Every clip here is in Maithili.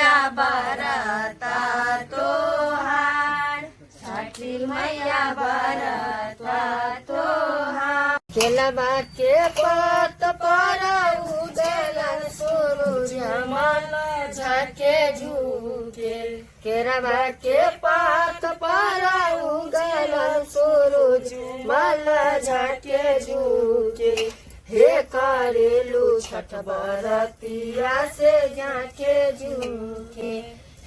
मैया बरता तोहार, छठी मैया बरता तोहार। केलबा के पात पर उगलन सूरज मन झके झुके, केरबा के पात पर उगलन सूरज मन झके झुके, हे करेलू छठ बरतिया से जाके झुके,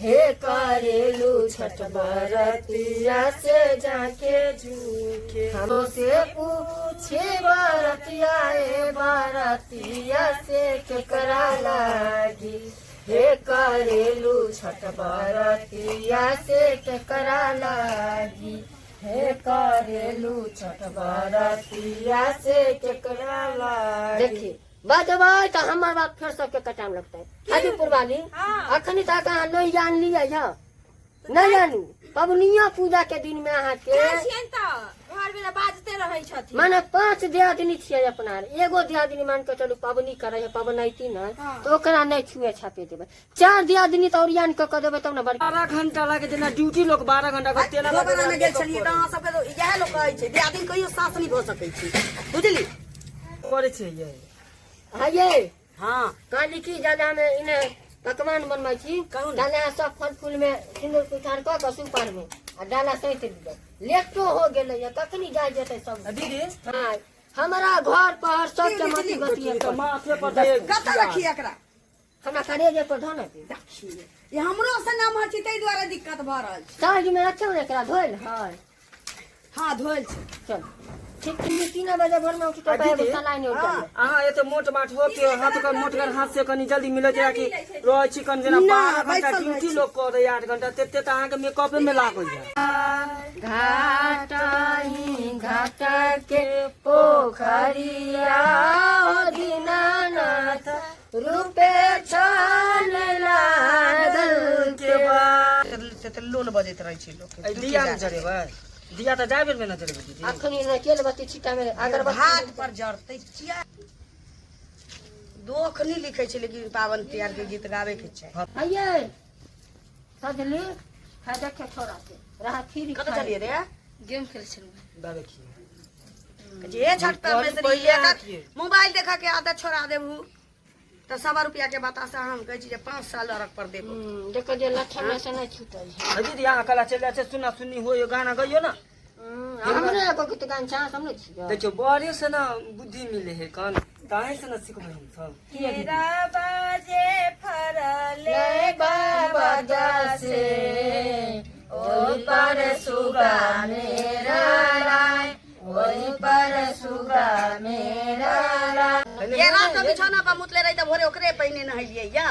हे करेलू छठ बरतिया से जाके झुके। हमो से पूछे बरतिया ए बरतिया से केकरा लागी, हे करेलू छठ बरतिया से केकरा लागी, हे करेलू छठ बरतिया से केकरा लागी। देखिए बजबै तऽ हमर बात फेर सबके कटाम लगतै। हाजीपुर वाली अखनी तक अहाँ नहीं जान लियै यऽ, नहीं जानू पबनिया पूजा के दिन में अहाँ के जाइ छियनि तऽ घर बेला बाजते रहै छथिन। माने 5 दियादनी छियै अपना आर, एगो दियादनी मान के चलू पबनी करै है पबनैती ने तऽ ओकरा नहीं छुए छापे देबै। 4 दियादनी तऽ ओरियान कऽ कऽ देबै तब ने बड़का। 12 घंटा लागे जेना ड्यूटी लोग 12 घंटा के तेना दो बना में गेल छलियै तऽ अहाँ सबके तऽ इएह लोक कहै छै दियादिन कहियो सास नहि भऽ सकै छै, बुझली? करै छै ये। हाँ ये। हाँ। कहली की ज्यादा में इन्हें पकवान बनबै छी, कहू ने। डाला सब फल फूल में सिंदूर पिठार कऽ कऽ सुपार में आ डाला सैंत लिअ। लेटो हो गेलै ये, कखनी जाय जेतै सब? आ दीदी? हाँ, हमरा घर पर सबके माटी बतिये तऽ माथे पर दे। कतऽ रखी एकरा? हमरा करेजे पर धो ने दे। देखिए, ये हमरो से नमहर छी ताहि दुआरे दिक्कत भऽ रहल छै। साँझ में अच्छा ने एकरा धोइल है? हाँ धोइल छै। चल ठीक, 3 बजे भोर में उठ के आ दीदी, पैर सलाई नहीं उठल। अहाँ एते मोट माट हो के हाथ के मोटगर हाथ से कनी जल्दी मिले जेना कि रहै छी कन जेना ना, 12 घंटा बैसल रहै ड्यूटी छी। लोग करे 8 घंटा तेते तऽ अहाँके मेकअपे में लागै है। घाट ही घाट के पोखरिया ओ दीनानाथ रूपे छान लागल के से तऽ लोल बजैत रहै छै लोक। एहि दिया मे जरेबै? दिया तऽ जाय बेर मे न जरेबै दीदी। अखनी न केल बत्ती छिटा में अगरबत्ती घाट पर जरतै किया? दोख नहि लिखै छै लेकिन पावन तिहार के गीत गाबै के छै। आइए सजली है देखे छोड़ा के रहा खीर। कतऽ चलिए रे? गेम खेलै छलहुँ। दादा देखिए जे छठ पर में पहिले आखिए। मोबाइल देखा के आदत छोड़ा देबू तऽ 1.25 रुपया के बतासा हम कहै छी जे 5 साल अरग पर देबो। देखो जे लक्षण से नहीं छूटल है। आ दीदी अहाँ कला चलि जाइ छै सुना सुनी हो गाना गइयो ना। हमरे एगो गीत गान छै, अहाँ सब नहि छियै? देखियौ बड़े से ना बुद्धि मिले है कान ताहे से ना सिखबै हम सब। केरा बाजे फरले ले बाबा से ओहि पर सुगा मेरा राय, ओहि पर सुगा मेरा राय। ये रात के बिछौना पर मुतले रही तऽ भोरे ओकरे पहिने नहेलियै या।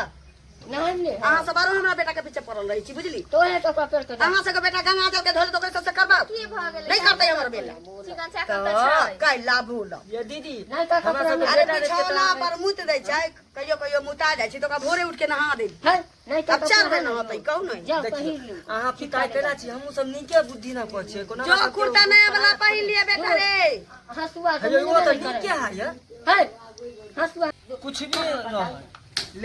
नहेलियै? अहाँ सब आरो हमरा बेटा के पीछे पड़ल रहै छी, बुझली? तोहे तो ओकरा पेड़ के अहाँ सबके बेटा गंगा जल के धोले तऽ ओकरे सबसे करबाउ। की भऽ गेलै? नहि करतै हमर बेटा। चिकन चाकन तऽ छै। काल्हि लाबू ल। ये दीदी नहि तऽ हमरा कपड़ा सबके अरे बेटा रहै छै बिछौना तऽ पर मुत दै छै, कहियो कहियो मुता जाइ छै तऽ ओकरा भोरे उठ के नहा दै। है नहि तऽ आब 4 बेर नहतै कहू नहि। जाउ पहिर लिउ। अहाँ पिताई केना छी? हमहूँ सब नीके बुद्धि ना कहै छियै कोना। जो कुर्ता नया वाला पहिन लिअ बेटा रे। हँसुआ तऽ हे ओ तऽ मिलबे नहि नीके करै है ये। है हँसुआ कुछ भी रहै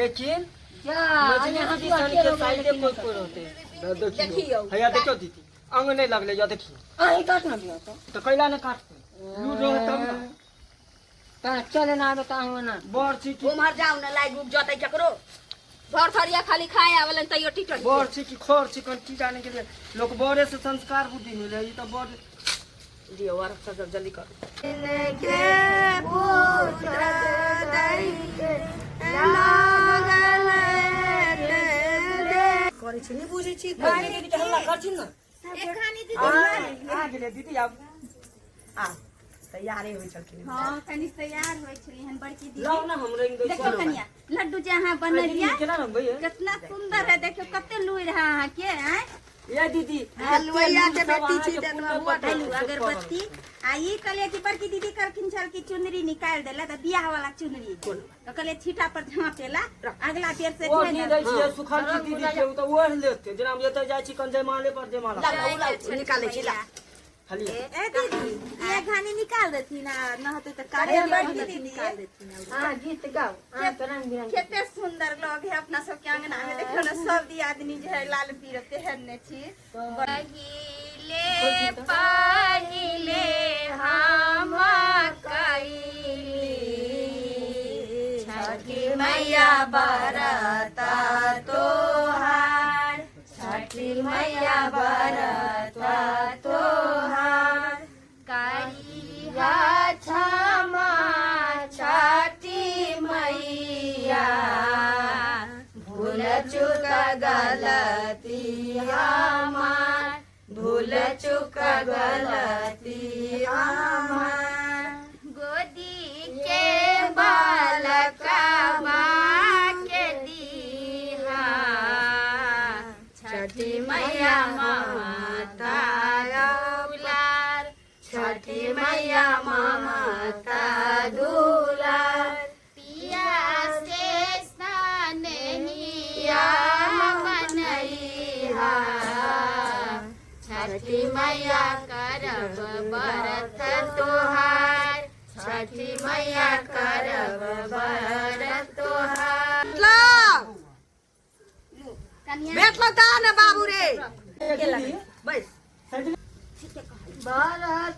लेकिन जा मजली अने दीदी हँसुआ सन के के रोग साइडे लेकिन कोई नहि कोई कटै। रहतै। देखियौ। हैया देखियौ दीदी अंग नहि लगलै या देखियौ। अहीं काट ना दियौ तऽ। तऽ कैला नहि काटतै? लूर रहै तब ने। तऽ चले ना आबे तऽ अहीं ओना। बड़ छी कि उम्हर जाउ ने लाइग उग जतै केकरो। भर थरिया खाली खाए आवलन तैयो टिटल। बड़ छी कि खर छी कन की जाने के लिए लोक बड़े से संस्कार बुद्धि मिले ई तऽ बड़ दियौ आर सब जल्दी करू। के पुत्र दै के लागल रे। करै छी नहि बुझै छी। दीदी के हल्ला करथिन ना। एक खानी दीदी आ गेलै दीदी आब। आ तैयारे होइ छलखिन। हाँ कनी तैयार होइ छली हन बड़की दीदी। लाउ ना हम रंग दै देखो छी। कनिया लड्डू जे अहाँ बनेलियै केना रंगबै ये? कितना सुंदर है, देखियो कते लुरि है अहाँ के। आँय ये दीदी हलुआइया के बेटी छी तऽ एतबा हुआ हेलो अगरबत्ती आ ई कहलियै कि बड़की दीदी कहलखिन छल कि चुनरी निकालि देला तऽ बियाह वाला चुनरी तऽ कहलियै छीटा पर झाँपेला अगला बेर से ओढ़ नहि दै छियै सुखल की दीदी के ओ तऽ ओढ़ लेतै जेना हम एतऽ जाइ छी कन जयमाले पर जयमाला निकालै छी ला। खाली ए दीदी एक घानी निकाल निकाल देथिन आ न होतै तऽ काटे बड़की के निकाल देथिन। अहाँ गीत गाउ, अहाँ के रंग बिरंग कते सुंदर लोग है अपना सबके अंगना में। देखियौ ने सब दियादनी जे है लाल पीर तेहन ने छी। पहिले पहिले हम कैली छठी मैया बरत तोहार, छठी मैया बरत तोहार, करिहा क्षमा छठी मैया, भूल चुक गलती हमार, भूल चुक गलती हमार, गोदी के बालकवा के दीहा छठी मैया माता दुलार, छठी मैया माता दुलार, पिया से स्नान हिया मनैहा, छठी मैया करब बरत तोहार, छठी मैया करब बरत तोहार। मतलब कनिया भेटलो ता ने बाबू रे बैस। 12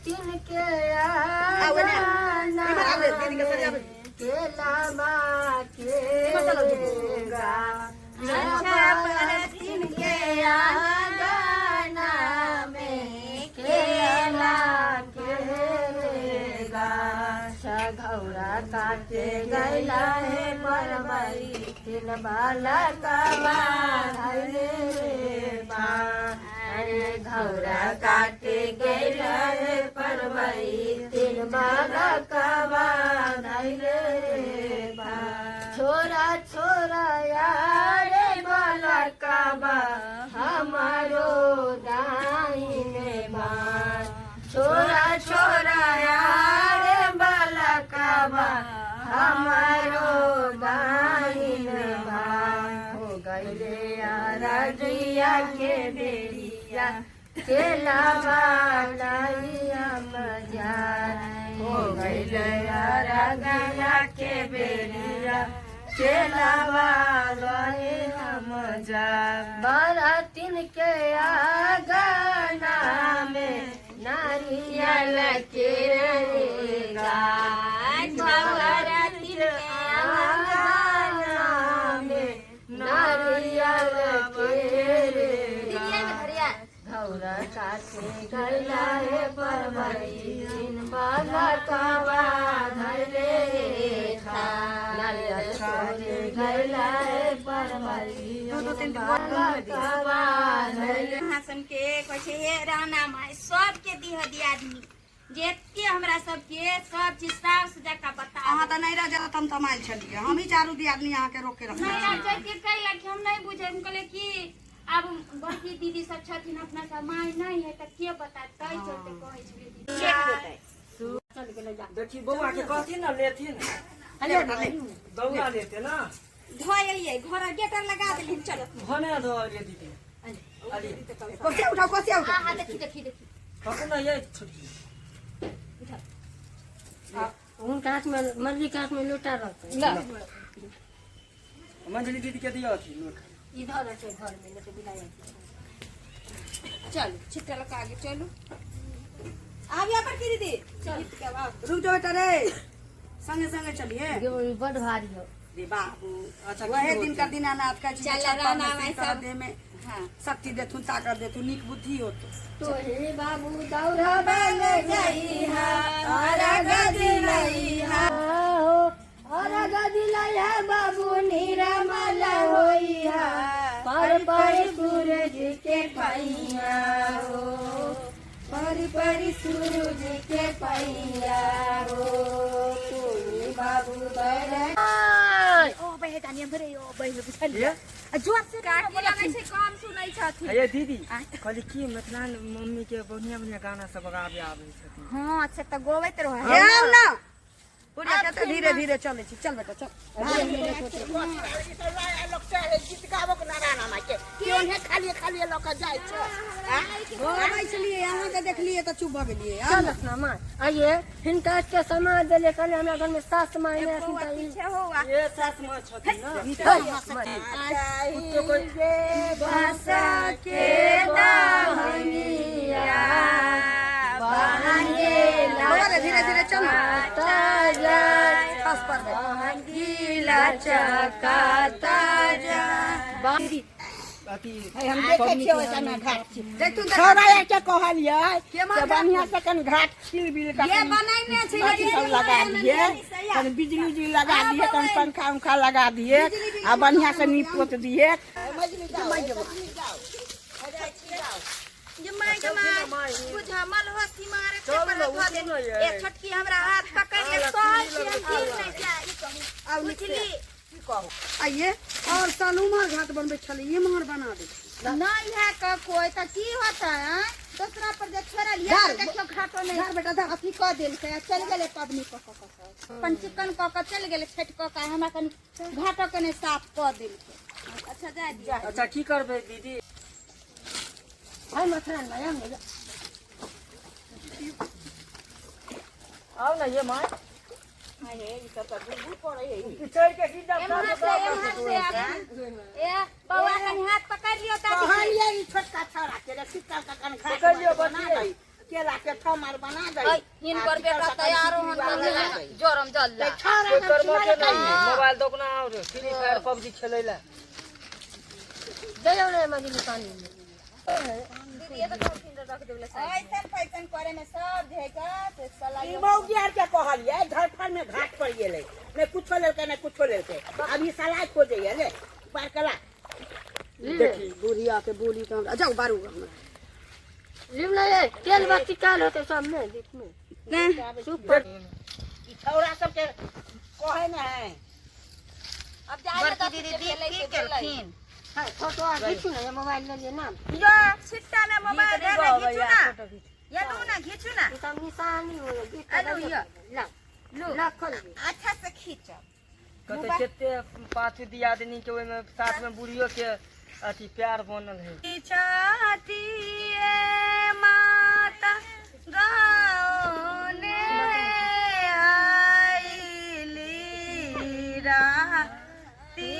के आउ एने आना इधर आबे, दीदी के सरियाबे। केला के गा। अच्छा बरतिन के आंगना में केला के गा। सघौरा काटे गैला हे परबई तिन बालकवा धैले रे बा। अरे घौरा काटे गैला हे परबई तिन बालकवा धैले रे बा। छोरा छोरा यारे बालकवा हमारो दाहिने बार, छोरा छोरा यारे बालकवा हमारो दाहिने बार, हो गईले रजिया के बेरिया केला बालैया मजार, हो गईले रजिया के बेरिया केला बालैया मजार। 12 के आंगना में नारियल के गा। बरतिन के आंगना में नारियल के दीदिया में धरिया। घौरा काटे गैला हे परबई तीन बालकवा धैले खा। नारियल काटे गैला हे परबई दू तीन बालकवा धैले। अहाँ सबके कहै छै हे राना माय सबके दीह दियादनी जेते हमरा सबके सब चीज साफ जकाँ बता। अहाँ तऽ नहि रह जात, हम तमाइल छलियै, हम ही चारू दियादनी अहाँके रोके रखने नहीं छी। आब जैतियै कैला कि हम नहीं बुझे, हम कहलियै कि आब बड़की दीदी सब छथिन, अपना सब माय नहीं है तऽ के बता, तै चलते कहै छलियै दीदी। चल गेलै जा। देखी बौआ के कहथिन ना लेथिन, ले बेटा, ले। दौड़ा लेते ना। धोए एलियै घर गेट आर लगा देलियै, चलो। भने धो रे दीदी। अरे कोसिया उठाओ, कोसिया उठाओ। हाँ देखी देखी देखी। पकड़ ना ये छोटकी। हुनका हाथ में मल्ली के हाथ में लोटा रहतै। मंजली दीदी के दियो अथी नोट। इधर छै घर में, नहीं तऽ बिलाइ आबि। चलू छिट्टा लगा आगे चलू। आब यहाँ पर की दीदी चल रुक जाओ बेटा रे, संगे संगे चलिए। गेल, बड भारी हो। रे बाबू अच्छा, वहे की दिन का दिन अनाथ का चल राना माय सब। देह में हाँ शक्ति देथुन, ताकत देथुन, नीक बुद्धि होतो। तोहे बाबू दौड़ा बन जइहा अरघ दिलैहा। हो, अरघ दिलैहा बाबू निरमल होइहा, पर पर सूरज के पैया हो, पर पर सूरज के पैया हो, तोहे बाबू बर ओ बहे दानिया भरे ओ बहे बुझलियै ये आ जोर से काकी लगै छै कम सुनै छथिन। ये दीदी कहली की मिथिला मम्मी के बढ़िया बढ़िया गाना सब गाबे आबै छथिन। हाँ अच्छा तऽ गोबैत रहै। हे आउ ना। बुढ़िया कते धीरे धीरे चलै छी। चल बेटा चल। गीत गाबो के नारायण माय के केओ खाली खाली लऽ कऽ जाइ छै। गबै छलियै अहाँके देखलियै तऽ चुप भऽ गेलियै। चल अपना माँ आइए हिनका के समाज देले कहले हमरा घर में सास माँ नहि अखन तऽ ई पीछे हो आ ये सास माँ छथिन ना। बसा के दहनिया बौआ रे, धीरे धीरे चल ना। खस पड़बै। अथी हम देखै छियै ओहि समय घाट छी। देखथुन तऽ छौड़ा आर के कहलियै के मार जे बढ़िआँ से कनि घाट छील बिल कऽ ये कनि बनैने छै। अथी सब लगा दिए, कनि बिजली उजली लगा दिए, कनि पंखा उंखा लगा दिए आ बढ़िआँ से नीप पोत दिए। जे my के my बुझमल हो सीमार के पर धो दे। एक छोटकी हमरा हाथ पकड़ ले कहै छी हम गिर नहि जाय। आब नीक से। बुझली? आइए और साल उम्हर घाट बनबै छलियै, इम्हर बना दै छी। नहीं है का कोई तऽ की होता है दोसरा पर जे छोड़लियै धर। तऽ देखियौ घाटो नहि धर बेटा धर। अथी कऽ देलकै आ चलि गेलै पबनी कऽ कऽ कऽ अपन चिकन कऽ कऽ चलि गेलै छठि कऽ कऽ, हमरा कनि घाटो के नहि साफ कऽ देलकै। अच्छा जाय दियौ। अच्छा की करबै दीदी? हाय मथुरा माय आउ ने। आउ ना ये माँ। चढ़ के गिर जाओ। एम्हर से, एम्हर से आबू। ए बौआ कनि हाथ पकड़ि लियौ दादी के। कहलियै ई छोटका छौड़ा के रे शीतल के कनि घाट पकड़ि लियौ, बना बचिए। दै, केला के थम आर बना दै। हिनकर बेटा तैयार होन जोरम जल जा। छौड़ा कोई सब करबो के छिनर नहीं, मोबाइल दोकना और फ्री फायर पबजी खेलै ला। दे जाओ रे मजली पानी में। ऐसन फैसन करे में सब जे है का से साला ई मौगी आर के कहलियै धरफड़ में घाट पर गेलै, नहि कुछो लेलकै नहि कुछो लेलकै। अभी सलाइ खोजैया ले पार कला। देखी बुढ़िया के बोली तऽ हमरा जाउ बारू हमरा। लिम ना ये तेल बत्ती काल होते सब में दीप में सुपर। ई छौड़ा सबके कहै ने है। अब जाय बड़की दीदी दीप की केलखिन? हाँ फोटो आ घीचू ना, ये मोबाइल ले लिए ना। यो छिट्टा में मोबाइल धर के घीचू ना, ये लू ना घीचू ना। ये सब निशानी हो गई। आलू यो। ला लू। ला खोल दे। अच्छा से खींचो। कते कते पाँच दियादनी के ओहिमे साथ में बुढ़ियो के अथी प्यार बनल है। छातिए माता गाउने आइली राती,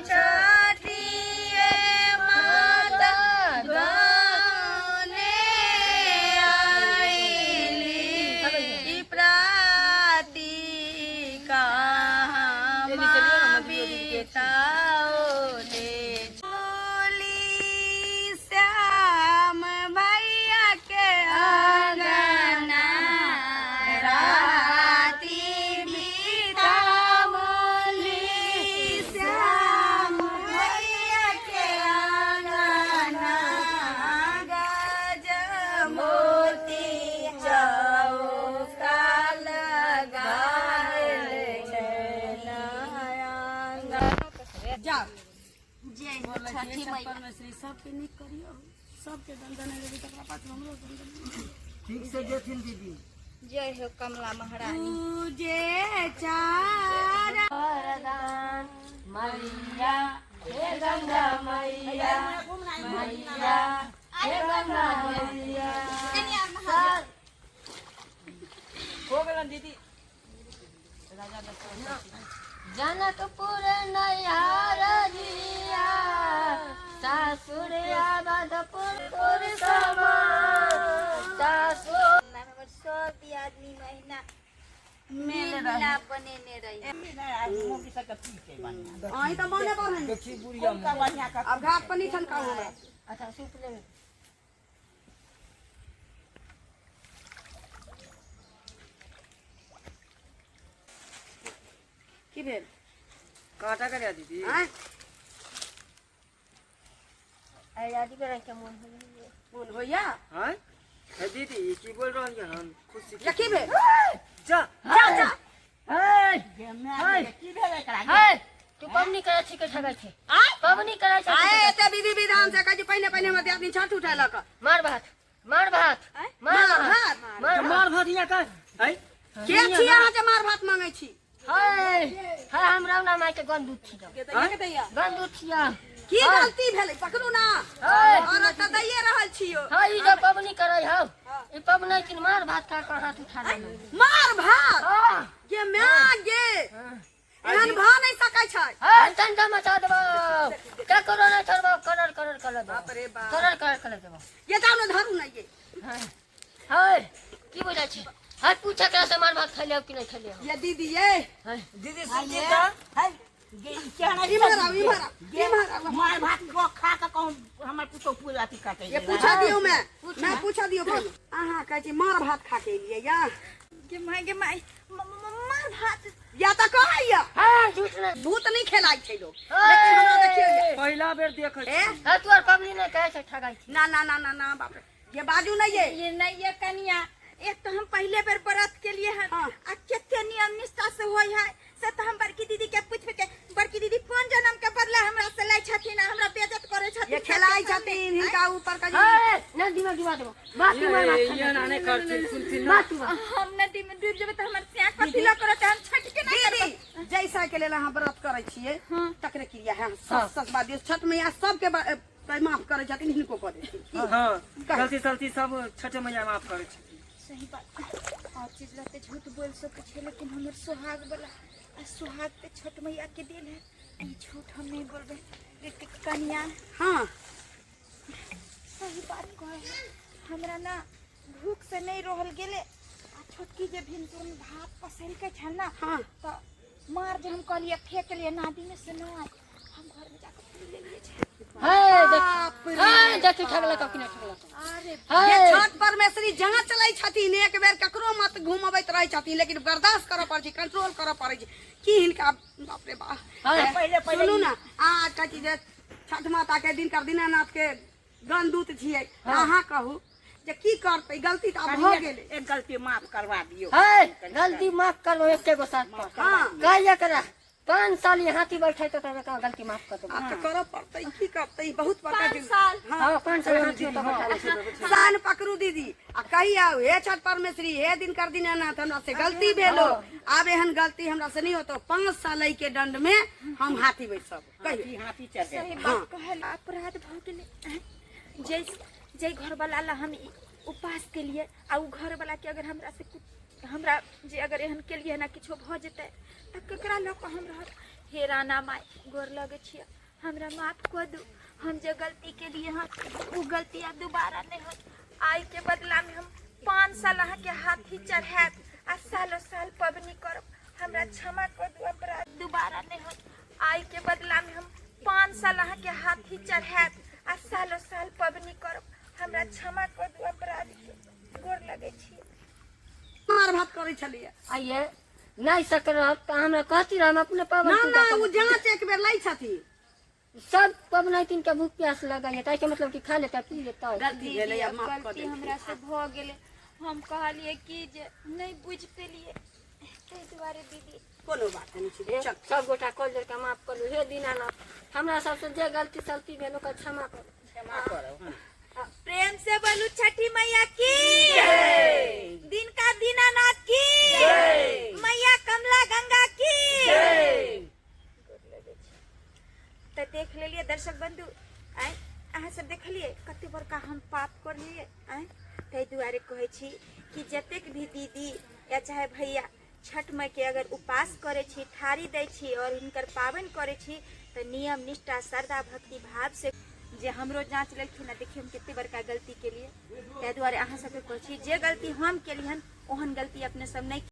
छातिए माता गाउने आइली प्राती कहाँ बिताओले बोली श्याम भैया के आंगना राती बितावली, श्याम भैया के आंगना गज मोती चौका लगायल छै नया। जाओ। जय हो छठी मैया। परमेश्वरी सबके नीक करियौ, सबके दंदन लेबी तकरा पाछू हमरो दंदन। ठीक से जेथिन दीदी। जय हो कमला महारानी। तुझे चार वरदान मैया हे गंगा मैया, मैया हे गंगा मैया। हो गेलन दीदी। जनकपुर नैहर जिया सासुर आबादपुर पुर समान सासुर। हमर सब दियादनी महीना मेल मिलाप बनेने रही। अहीं तऽ मने बढ़न। देखी बुढ़िया मुँह। बढ़िआँ कऽ आब घाट पर नहीं ठनकाउ हमरा। अच्छा सूप लेबै। की भेल? कांटा करे दीदी। आँय? आजादी के रंग के मोन हो जाइए। मोन होइया? हैं हे दीदी, ई की बोल रहल हन खुशी? या की भेल? जा जा जा। की भेल एकरा? है तू पबनी करै छी के ठगै छै? पबनी करै छै। आए एते विधि विधान से कहै छी पहिने पहिने हमर दियादनी छठ उठेलक। मार भात, मार भात, मार मार भात, भात। मार भात। मार भात हियां का है। के छी अहाँ जे मार भात मांगै छी? हाय हाय, हमरा ना माय के गंदू छी, गंदू छिया। की गलती भेलै? पकड़ू ना। हाय। और तऽ दैये रहल छियो। हाय, ई जे पबनी करै हौ, ई पबनी किन मार भात खा के हाथ उठा ले। मार भात? हाँ। गे my गे, एहन भऽ नहि सकै छै। हाय, चंदा मचा देबो, ककरो नहि छोड़बो, कलर कलर कलर देबो। बाप रे बाप। कलर कलर कलर देबो। ये जाउ ने, धरू ने ये। हाय, की बुझै छी? हाय, पूछे करा से मार भात खैले हो कि नहीं खैले हो? ये दीदी ये। हाय। दीदी, सुनती तऽ है गे, ई केहन इम्हर आउ, इम्हर आउ, इम्हर आउ। मार भात को खा के कहूँ हमर पुतोह पूरा अथी करतै? ये पूछा दियौ, मैं पूछा दियौ पहिने। अहाँ कहै छी मार भात खा के एलियै या? गे माय, गे माय, मार भात या तऽ कहैया। हाय, झूठ नहीं। भूत नहीं खेलाइ छै लोग, लेकिन हमरा देखियौ ये। पहिला बेर देखै छी। ए। हाय, तू आर पबनी नहीं कहै छै, ठगाइ छी। ना ना ना ना ना, बाप रे, ये बाजू नहीं ये। ये नहीं ये कनिया, एक तो हम पहले बेर व्रत के लिए हैं। हाँ। आ केते नियम निष्ठा से होय है से तो हम बड़की दीदी के पूछ के, बड़की दीदी कोन जन्म के बदला हमरा से लै छथिन आ हमरा बेइज्जत करे छथिन? ये खेलाइ छथिन हिनका ऊपर का। हाय, नदी में डुबा देबो, बात तू मार भात खा ये ना नहीं करथिन, सुनथिन ना। बात तू मार। हम नदी में डूब जेबै तऽ हमर स्याह कथी लऽ करत? हम छठ के नहीं करबै। दीदी, जैसा के लेल अहाँ व्रत करै छियै तकरे क्रिया है। सच सच बात दियौ, छठ मैया सबके माफ करै छथिन, हिनको कऽ देथिन की? हाँ, गलती सलती सब छठ मैया माफ करै छथिन। सही बात। और चीज रहते झूठ बोल सकै छै, लेकिन हमर सुहाग वाला आ सुहाग ते छठ मैया के देल है, ई झूठ हम नहीं बोलबै। एक कनिया। हाँ। सही बात कहे है, हमरा ना भूख से नहीं रहल गेले आ छोटकी जे भिनसुर में भात पसैलकै छल ना। हाँ। तऽ मार जे हम कहलिए फेंक लिए नदी में से, नहीं हम घर में जाके पी लेलिए छै। हाय, देख। बाप रे। हाय, देखी ठगलक कि नहीं ठगलक। अरे। ये हाय। छठ परमेश्वरी जहाँ चलै छथिन एक बेर ककरो मत घुमबैत रहै छथिन, लेकिन बर्दाश्त करऽ पड़ै छै, कंट्रोल करऽ पड़ै छै की हिनका, बाप रे बाप। हाय। पहिले पहिले सुनू ने, अहाँ कहै छी जे छठ माता के दिनकर दीनानाथ के गणदूत छियै, अहाँ कहू जे की करतै? गलती तऽ आब भऽ गेलै। एक गलती माफ करवा दियौ। हाय, गलती माफ करबो एके गो साथ पर। हाँ। कहिया करा 5 साल ये हाथी बैठे तो तोरा का गलती माफ कर देबो। आब तऽ करऽ पड़तै, की करतै? बहुत बड़का 5 साल। हाँ। हाँ, 5 साल हाथी तो बैठा ले। सान पकड़ू दीदी आ कही आउ, हे छठ परमेश्वरी, हे दिनकर दीनानाथ, हमरा से गलती भेलो, आब एहन गलती हमरा से नहीं होतो, 5 साल के दंड में हम हाथी बैसब, कहियो। हाथी हाथी चढ़े। सही बात कहल, अपराध भऽ गेलै। आँय? जै जै घर वाला ला हम ई उपास केलिए आ उ घर वाला के अगर हमरा से कुछ, हमरा जे अगर एहन केलिए ना किछो भऽ जेतै तऽ केकरा लऽ कऽ हम रहब? हे राना माय, गोर लगै छियै, हमरा माफ कऽ दू। हम जे गलती केलिए हन उ गलती आब दोबारा नहि होत। आइ के बदला में हम 5 साल अहाँके हाथी चढ़ायब आ सालो साल पबनी करब। हमरा क्षमा कऽ दू, अपराध दोबारा नहि होत। आइ के बदला में हम 5 साल अहाँके हाथी चढ़ायब आ सालो साल पबनी करब। हमरा क्षमा कऽ दू अपराध के, गोर लगै छी। मार भात करै छलियै। आइए नहीं सक रहब तऽ हमरा कहती रह, हम अपने पाबनि ना पूजा ना, करब। ओ जाँच एक बेर लै छथिन। सब पबनैतिन के भूख प्यास लगै है, ताहिके मतलब कि खा लेतै पी लेतै। गलती भेलै, आब माफ कऽ गलती देलखिन। हमरा से भऽ गेलै, हम कहलियै कि जे नहि बुझि पेलियै, ताहि दुआरे दीदी। कोनो बात नहि छै, चल। सब गोटा कल जोड़ के माफ करू। हे दीनानाथ, हमरा सबसे जे गलती सलती भेल ओकर क्षमा करू। क्षमा करब, हाँ। प्रेम से बोलू छठी मैया की, दिन का दीनानाथ की, मैया कमला गंगा की। तऽ देख लेलियै दर्शक बंधु, आँय अहाँ सब देखलियै कते बड़का हम पाप करलियै? आँय, ताहि दुआरे कहै छी कि जतेक भी दीदी या चाहे भैया छठ माय के अगर उपास करै छी, थारी दै छी और हिनकर पाबनि करै छी, तऽ नियम निष्ठा श्रद्धा भक्ति भाव से। जे हमरो जाँच लेलखिन आ देखियौ हम कते बड़का गलती केलियै। ताहि दुआरे अहाँ सबके कहै छी, जे गलती हम केलियै हन ओहन गलती अपने सब नहि